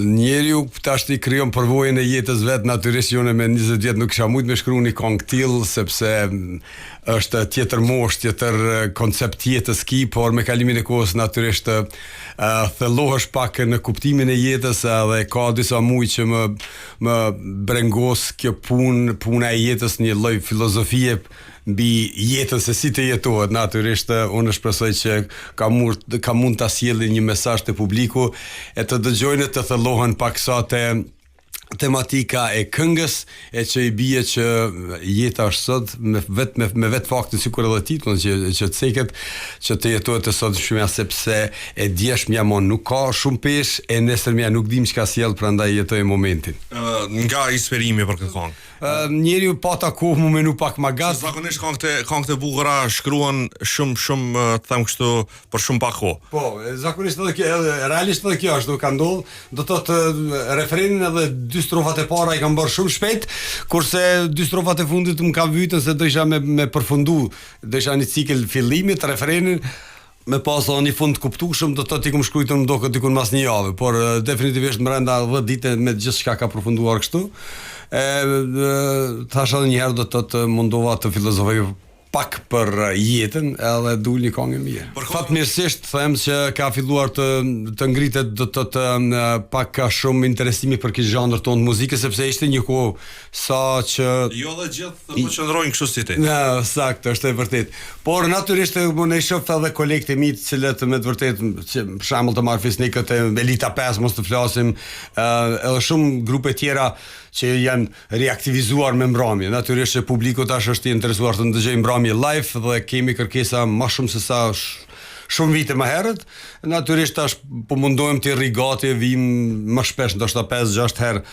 Njeriu tashti krijon përvojën e jetës vet, natyrisht që unë me 20 vjet nuk kisha mujt me shkru një kongë të tillë sepse është tjetër moshë, tjetër koncept të jetës ki, por me kalimin e kohës natyrisht thellohesh pak në kuptimin e jetës edhe ka disa muaj që më më brengos kjo punë, puna e jetës një lloj filozofie mbi jetën se si të jetohet, natyrisht unë shpresoj që ka mund ka mund ta sjellë një mesazh te publiku e të dëgjojnë e të thellohen paksa te tematika e këngës e që i bie që jeta është sot me vet me, me vet faktin sikur edhe titullin që që ceket që të jetohet e sotshmja sepse e djeshmja mo nuk ka shumë peshë e nesërmja nuk dim çka sjell prandaj jetoj momentin. Uh, nga inspirimi për këtë këngë. Uh, njeriu pata kohë mu menu pak ma gat. Zakonisht këngët e këngët e bukura shkruan shumë shumë të them kështu për shumë pak kohë. Po, zakonisht edhe kjo, edhe realisht edhe kjo ashtu ka ndodh. Do të thotë refrenin edhe dy strofat e para i kam bërë shumë shpejt, kurse dy strofat e fundit më kanë vytën se dojsha me me përfundu, dojsha një cikël fillimit, refrenin me pas edhe një fund të kuptueshëm, do të thotë i kum shkruajtur më doket dikun mas një jave, por definitivisht mbrenda 10 ditë me gjithçka ka përfunduar kështu. E, thash edhe një herë do të thotë mundova të filozofoj pak për jetën edhe dul një këngë e mirë. Fatmirësisht them që ka filluar të të ngritet do të thotë pak a shumë interesimi për këtë zhanër tonë të muzikës sepse ishte një kohë sa që Jo dhe gjithë Po qëndrojnë kështu si ti. Në, saktë, është e vërtetë. Por natyrisht unë i shoh edhe kolegët e mi të cilët me të vërtetë, që për shembull të marr Fisnikët e Elita 5 mos të flasim, ë edhe shumë grupe tjera që janë riaktivizuar me mbrëmje. Natyrisht që publiku tash është i interesuar të ndëgjojë mbrëmje live dhe kemi kërkesa më shumë se sa shumë vite më herët. Natyrisht tash po mundohem të rri gati e vim më shpesh, ndoshta 5-6 herë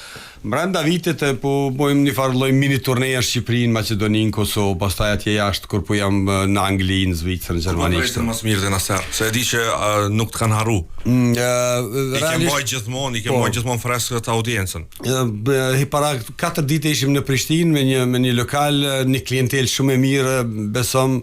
Brenda vitit e po bojmë një farë lloj mini turneje në Shqipëri, në Maqedoni, në Kosovë, pastaj atje jashtë kur po jam në Angli, në Zvicër, në Gjermani kështu. Ku po më së miri Naser, se e di që uh, nuk të kanë harru. Mm, uh, I ke mbajt gjithmonë, i ke po, mbajt gjithmonë freskët audiencën. Uh, para 4 ditë ishim në Prishtinë me një me një lokal, një klientelë shumë e mirë, besom,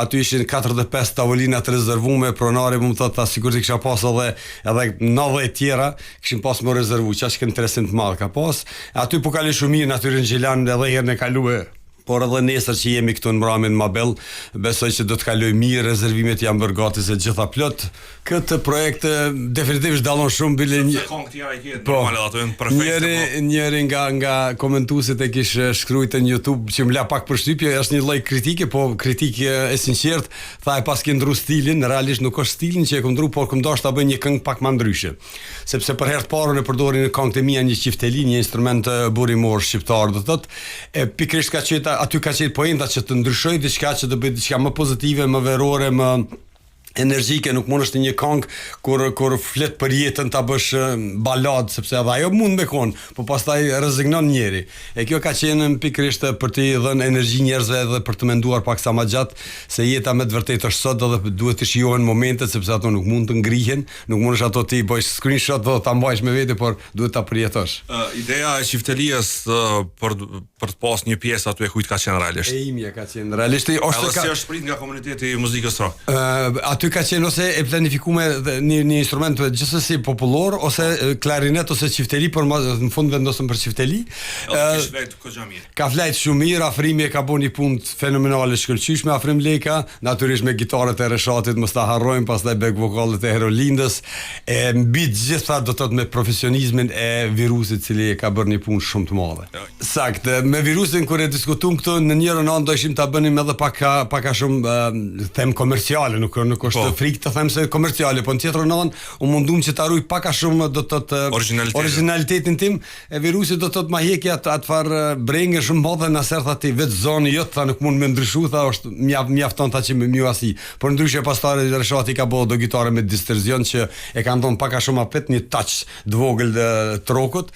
aty ishin 45 tavolina të rezervume, pronari më thotë tha sikur të kisha pas edhe edhe 90 tjera, Kishin pas me rezervu, qaq interesim të madh ka pas. Aty po kaloi shumë mirë natyrisht në Gjilan edhe herën e kaluar por edhe nesër që jemi këtu në mbrëmje në Mabel, besoj që do të kaloj mirë, rezervimet janë bërë gati se gjitha plot. Këtë projekt definitivisht dallon shumë bile një këngë tjera i ke po, normale ato janë perfekte. Njëri po. njëri nga nga komentuesit e kish shkruajtur në YouTube që më la pak përshtypje, është një lloj kritike, po kritikë e sinqertë, tha e paske ndru stilin, realisht nuk është stilin që e kam ndru, por kam dashur ta bëj një këngë pak më ndryshe. sepse për herë të parë unë e përdori në këngët e mia një çifteli, një instrument burimor shqiptar, do të thotë, e pikërisht ka qenë aty ka qenë poenta që të ndryshoj diçka, që të bëj diçka më pozitive, më verore, më energjike, nuk mundesh ti një këngë kur kur flet për jetën ta bësh balad, sepse edhe ajo mund me kon, po pastaj rezignon njeri. E kjo ka qenë pikërisht për t'i dhënë energji njerëzve edhe për të menduar pak sa më gjatë se jeta me të vërtetë është sot edhe duhet të shijohen momentet sepse ato nuk mund të ngrihen, Nuk mundesh ato ti bësh screenshot dhe ta mbajsh me vete, por duhet ta përjetosh. Uh, ideja e çiftelies uh, për për të pas një pjesë aty e kujt ka qenë realisht? E imja ka qenë realisht. Ose ka... si është prit nga komuniteti i muzikës rock? Uh, aty ka qenë ose e planifikume një një instrument gjithsesi popullor ose klarinet ose çifteli, por në fund vendosëm për çifteli. Edhe uh, Goxha mirë. Ka flajt shumë mirë, Afrimi e ka bo një punë fenomenale shkëlqyeshme Afrim Leka, natyrisht me gitarët e Reshatit mos ta harrojmë, pastaj back vokalet e Herolindës, e mbi të gjitha do të thotë me profesionizmin e Virusit i cili e ka bërë një punë shumë të madhe. Saktë, me Virusin kur e diskutuam këtu në njërën anë dojshim ta bënim edhe pak a pak a shumë them komerciale, nuk nuk është po. frikë të them se komerciale, po në tjetrën anë u mundum që ta ruaj pak a shumë do të thotë originalitetin. originalitetin tim, E virusi do të thotë ma hjeki atë atë far brengë shumë madhe Naser tha ti vetë zoni jot tha nuk mund me ndryshu tha është mjaft mjafton tha që me mju asi por ndryshe pastaj Reshati ka bo do gitare me distorsion që e kanë dhënë pak a shumë apet një touch të vogël të rockut.